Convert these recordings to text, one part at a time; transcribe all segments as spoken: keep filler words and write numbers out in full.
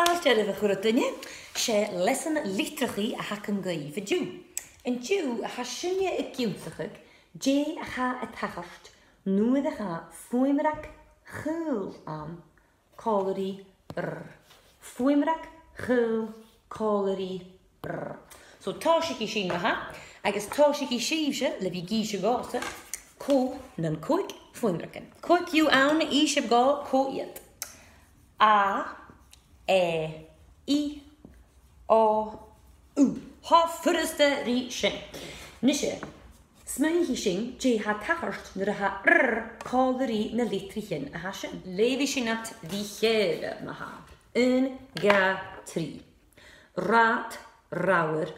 Fàilte oirbh, a h-uile duine. 'S e leasan litreachaidh a th' agam dhuibh an-diugh. An-diugh, tha sinne ag ionnsachadh dè a tha a' tachairt nuair a tha fuaimreag chaol ann còmhla ri r. Fuaimreag chaol còmhla ri r. So, tòisichidh sinn ma-thà, agus tòisichidh sibhse le bhith ag innse dhòmhsa cò na còig fuaimreagan. Còig dhiubh ann, innsibh dhomh cò iad. A, E, I, O, U. Tha furasta ri sin. Nise, smaoinichidh sinn dè tha a' tachairt nuair a tha r còmhla ri na litrichean a tha sin. Leughaidh sinn iad ri chèile ma-thà. Aon, dhà, trì. Rathad, reamhar,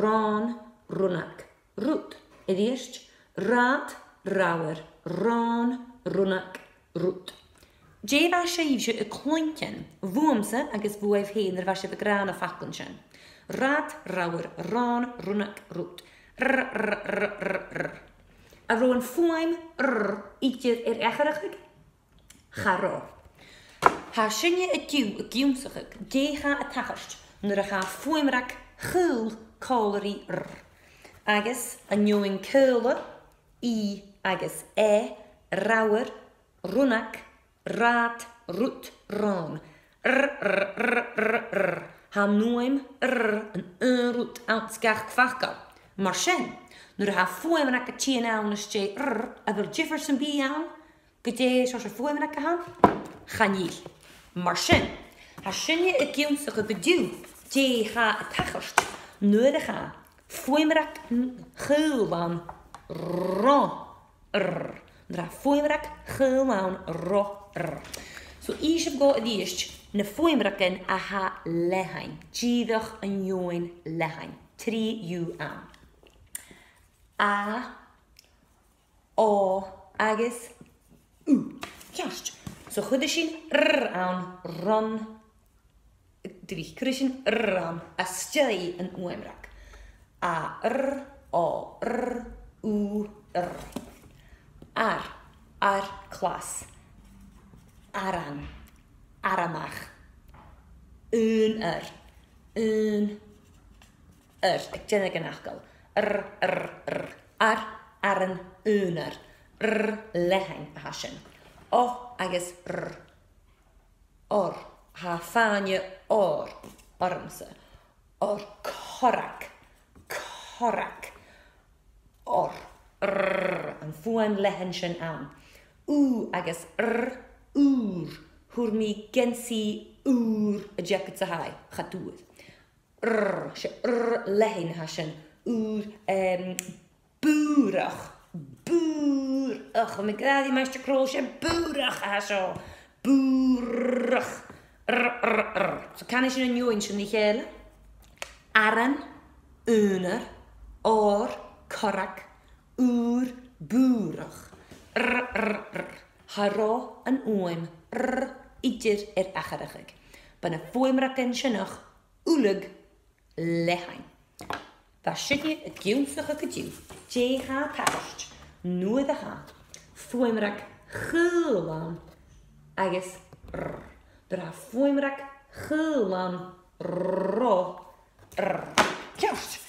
ròn, rionnag, rud. A-rithist, rathad, reamhar, ròn, rionnag, rud. Dè bha sibhse a' cluinntinn? Bhuamsa agus bhuaibh fhèin nuair a bha sibh ag ràdh na faclan sin. Rathad, reamhar, ròn, rionnag, rud. R, r, r, r, r. An robh an fhuaim r idir air atharrachadh? Cha robh. Tha sinne an-diugh ag ionnsachadh dè tha a' tachairt nuair a tha fuaimreag chaol còmhla ri r. Agus an fheadhainn caola, I agus E, reamhar, rionnag, rathad, rud, ròn. R, r, r, r, r. Tha an fhuaim r an aon rud anns gach facal. Mar sin, nuair a tha fuaimreag a' tighinn ann às dèidh r, a bheil diofar sam bith ann gu dè seòrsa fuaimreag a th' ann? Chan eil. Mar sin, tha sinne ag ionnsachadh an-diugh dè tha a' tachairt nuair a tha fuaimreag n-, chaol ann ro r. Nuair a tha fuaimreag chaol ann ro r. So, innsibh dhomh a-rithist na fuaimreagan a tha leathann, dìreach an fheadhainn leathann. Trì dhiubh ann. A, O agus U. Ceart. So chuireadh sinn r ann, ron, dìreach, cuiridh sinn r ann às dèidh an fhuaimreag. A, r, O, r, U, r. Ar, ar clas. Aran, armagh. Aonar, aon, ar, ag déanamh an fhacail. R, r, r. Ar, aran, aonar. R leathann a tha sin. O agus r. Or. Tha fàinne òr ormsa. Or corrag. Corrag. Or. R. An fhuaim leathann sin ann. U agus r. Ùr. Fhuair mi geansaidh ùr an-dè sa chaidh. Cha d' fhuair. R, 's e r leathann a tha sin. Ùr, em, bùrach. Bùrach. Bha mi ag ràdh ri Maighstir Crò, 's e bùrach a tha seo. Bùrach. R, r, r. So, canaidh sinn an fheadhainn sin ri chèile. Aran, aonar, òr, corrag, ùr, bùrach. R, r, r. Cha robh an fhuaim r idir air atharrachadh. Bha na fuaimreagan sin uilig leathann. Bha sinne ag ionnsachadh an-diugh dè tha a' tachairt nuair a tha fuaimreag chaol ann agus r. Nuair a tha fuaimreag chaol ann ro r. Ceart.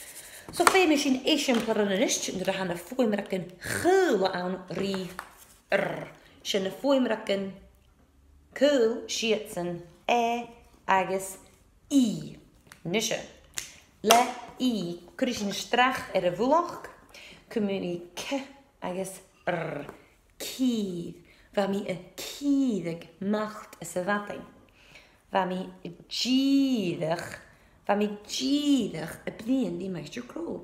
So feumaidh sinn eisimpleirean a-nis nuair a tha na fuaimreagan chaola ann ri r. 'S e na fuaimreagan caol, 's iadsan E agus I. Nise, le I, cuiridh sinn stràc air a' mhullach, cumaidh mi C agus R. Cìr. Bha mi a' cìreadh m' fhalt anns a' mhadainn. Bha mi dìreach, bha mi dìreach a' bruidhinn ri Maighstir Crò.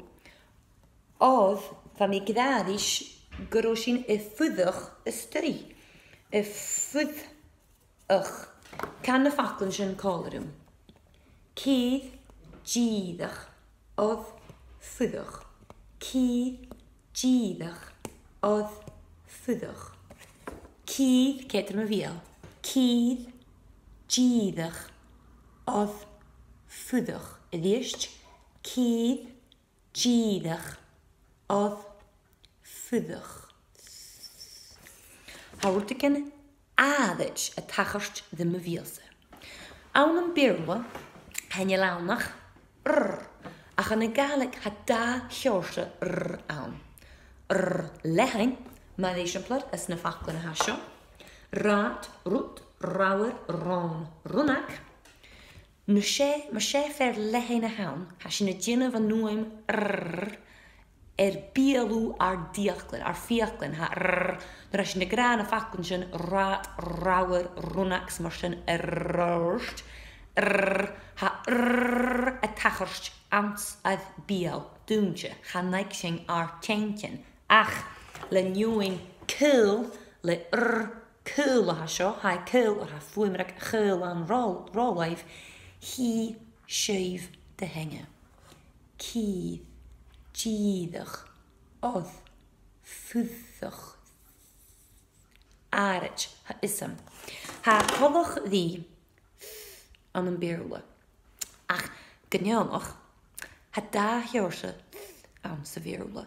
Oir bha mi ag ràdh ris gun robh sinn a' fuireach a-staigh. A' fuireach. Can na faclan sin còmhla rium. Cìr, dìreach, oir, fuireach. Cìr, dìreach, oir, fuireach. Cìr, ceithir mo bheul. Cìr, dìreach, oir, fuireach. A-rithist. Cìr, dìreach, oir, fuireach. Tha rudeigin àraid a' tachairt ri mo bheul-sa. Ann am Beurla, chan eil ann ach r, ach ann an Gàidhlig tha dà sheòrsa r ann. R leathann, mar eisimpleir, anns na faclan a tha seo. Rathad, rud, reamhar, ròn, rionnag. Mas e, mas e fear leathann a th' ann, tha sinn a' dèanamh an fhuaim r air beulaibh ar d-fhiaclan, ar fiaclan, tha r, nuair a tha sinn ag ràdh na faclan sin, rathad, reamhar, rionnag, 's mar sin air adhart, r, tha r a' tachairt anns ar beul, dùinte, chan fhaic sinn ar teangan. Ach, le n-fheadhainn caol, le r caol a tha seo, tha e caol, tha fuaimreag caol ann ro, ro làimh, chì sibh do theanga. Cìr, dìreach, oir, fuireach, àraid, tha fhios agam. Tha coltach ri th ann am Beurla. Ach, gu neònach, tha dà sheòrsa th anns a' Bheurla.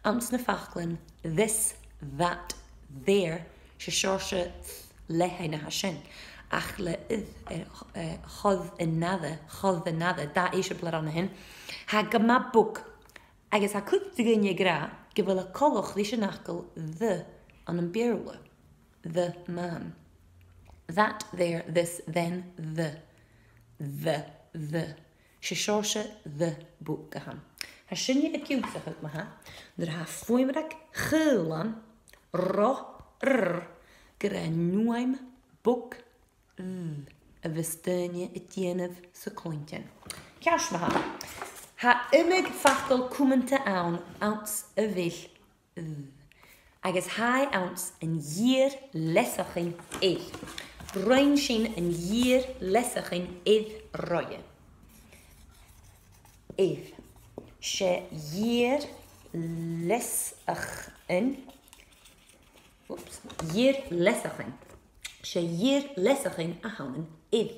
Anns na faclan this, that, there, 's e seòrsa th leathann a tha sin. Ach le th, eh, eh, chor an aire, chor an aire, dà eisimpleir ann a shin. Tha e gu math bog, agus tha cuid de dhaoine ag ràdh gu bheil e coltach ris an fhacal the ann am Beurla. The man. That, there, this, then, the. The, the. 'S e seòrsa the bog a th' ann. Tha sinne ag ionnsachadh ma-thà, nuair a tha fuaimreag chaol ann, ro, r, gur e an fhuaim bog th a bhios daoine a' dèanamh sa chluinntinn. Ceart ma-thà. Tha iomadh facal cumanta ann anns a bheil th, agus tha e anns an fhìor leasachan air. Rinn sinn an fhìor leasachan air roimhe. Air. 'S e fhìor leasachan, oops, fhìor leasachan. 'S e fhìor leasachan a th' ann an air.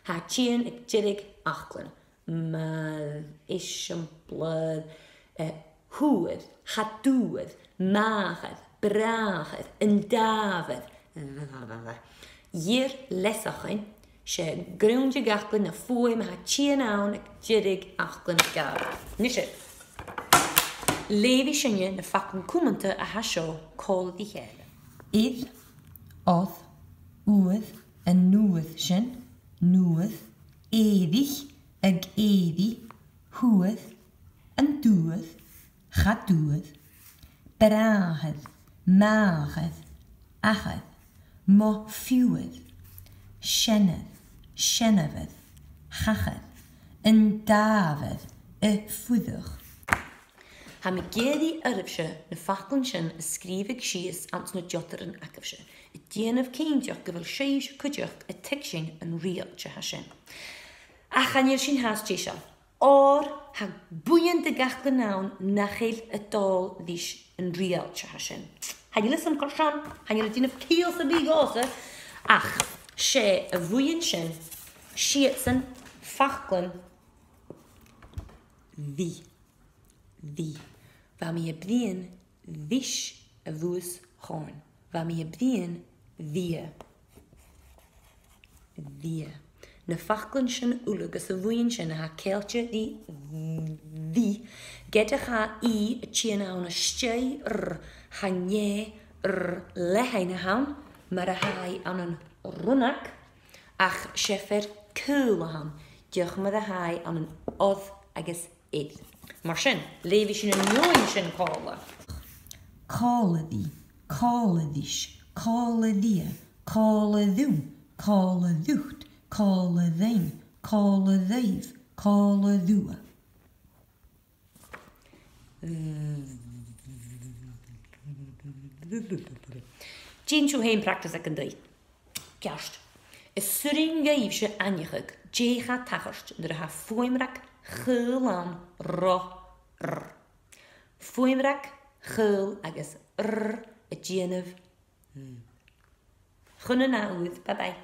Tha e a' tighinn aig deireadh fhaclan. Mar eisimpleir, eh, thuair, cha d' fhuair, màthair, bràthair, an t-Dàmhair. Fhìor leasachan, 's e grunn de dh'fhaclan no fuaim a tha a' tighinn ann aig deireadh fhaclan Gàidhlig. Nise, leughaidh sinne na faclan cumanta a tha seo còmhla ri chèile. Air, oir, uair, an uair sin, nuair, èirich, ag èirigh, thuair, an t-uair, cha d' fhuair, bràthair, màthair, athair, mo phiuthar, seanair, seanmhair, chachair, an Dàmhair, a' fuireach. Tha mi ag iarraidh oirbhse na faclan sin a sgrìobhadh sìos anns na diotaran agaibhse, a' dèanamh cinnteach gu bheil sibhse cuideachd a' tuigsinn an riaghailt a tha sin. Ach chan eil sinn fhathast deiseil, oir tha buidheann de dh'fhaclan ann nach eil a' dol leis an riaghailt a tha sin. Chan eil fhios agam carson, chan eil e a' dèanamh ciall sam bith dhòmhsa, ach 's e a' bhuidheann sin, 's iadsan faclan bhith. Bhith. Bha mi a' bruidhinn ris a' bhùs-chòrn. Bha mi a' bruidhinn bhiodh. Bhiodh. Na faclan sin uile agus a' bhuidheann sin a tha ceangailte ri bhith, ged a tha i a' tighinn ann às dèidh r, chan e r leathann a th' ann, mar a tha i ann an rionnag, ach 's e fear caol a th' ann, dìreach mar a tha i ann an oir agus air. Mar sin, leughaidh sinn an fheadhainn sin còmhla. Còmhla ri, còmhla ris, còmhla rithe, còmhla rium, còmhla riut, còmhla rinn, còmhla ribh, còmhla riutha. Dèan sibh fhèin practice aig an taigh. Ceart. Is urrainn dhuibhse aithneachadh dè tha a' tachairt nuair a tha fuaimreag chaol ann ro r. Fuaimreag chaol agus r a' dèanamh. Chun an ath uair, bye bye.